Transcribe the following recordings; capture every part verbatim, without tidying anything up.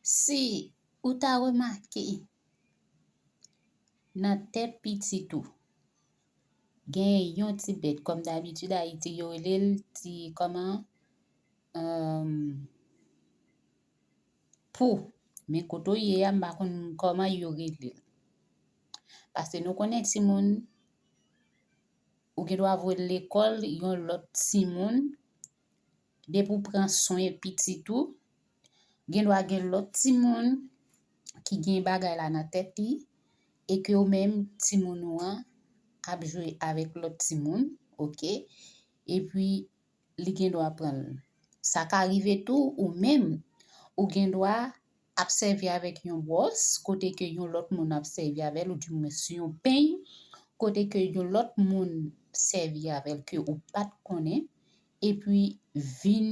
Si ou ta remake nan tèt pitit ou, gen yon ti bèt, kòm dabitid Ayiti yo rele l ti kòman, um, pou. Men kote w ye a, m pa konn kòman yo rele l. Paske nou konnen timoun, ou gen dwa voye l lekòl, yon lòt timoun, depi w pran swen pitit ou, gen dwa gen lòt timoun ki gen bagay la nan tèt li, e ke ou menm timoun ou an ap jwe avèk lòt timoun, oke? Epi li gen dwa pran l. Sa ka rive tou, ou menm, ou gen dwa ap sèvi avèk yon bwòs, kote ke yon lòt moun ap sèvi avè l, oudimwens yon peny, kote ke yon lòt moun sèvi avè l ke ou pa t konnen, epi vin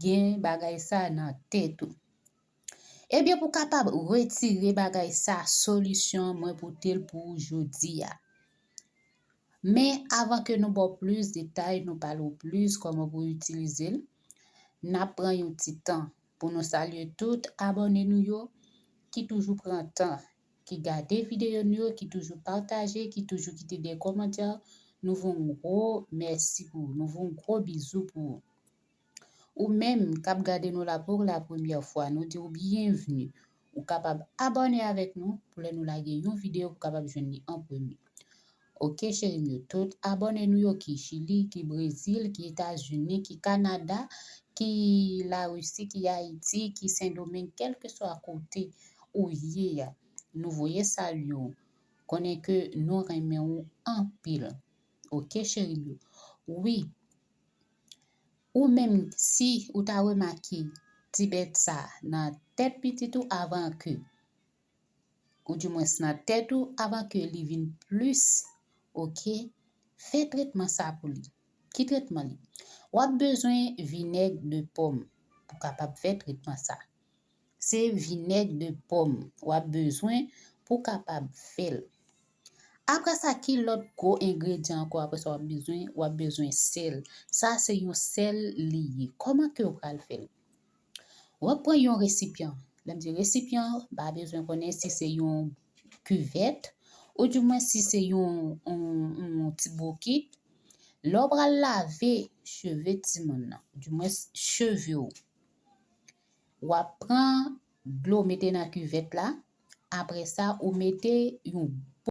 gen bagay sa nan tèt ou. Ebyen, pou kapab retire bagay sa, solisyon an mwen pote l pou ou jodi a. Men avan ke nou ba w plis detay, nou pale w plis kòman pou w itilize l, n ap pran yon ti tan pou nou salye tout abòne nou yo ki toujou pran tan, ki gade videyo nou yo, ki toujou pataje, ki toujou kite de kòmantè. Nou voye yon gwo mèsi pou ou, nou voye yon gwo bizou pou ou. Ou menm k ap gade nou la pou la premyè fwa, nou di w byenvni. Ou kapab abòne avèk nou pou lè nou lage yon videyo, ou kapab jwenn li an premye. Oke, cheri m yo, tout abòne nou yo ki Chili, ki Brezil, ki Etazini, ki Kanada, ki Larisi, ki Ayiti, ki Sendomeng, kèlkeswa kote ou ye a, nou voye salye w. Konnen ke nou renmen w anpil. Oke, cheri m yo. Wi, ou menm, si ou ta remake ti bèt sa nan tèt pitit ou avan ke, oudimwens nan tèt ou, avan ke li vin plis, oke, fè tretman sa pou li. Ki tretman li? W ap bezwen vinèg de pòm pou kapab fè tretman sa. Se vinèg de pòm w ap bezwen pou kapab fè l. Apre sa, ki lòt gwo engredyan ankò apre sa w ap bezwen? W ap bezwen sèl. Sa se yon sèl li ye. Kòman ke w pral fè l? W ap pran yon resipyan. Lè m di resipyan, pa bezwen konnen si se yon kivèt, oudimwens si se yon, yon, yon ti bokit. Lè w pral lave cheve timoun nan, oudimwens cheve w, w ap pran dlo mete nan kivèt la. Apre sa, ou mete yon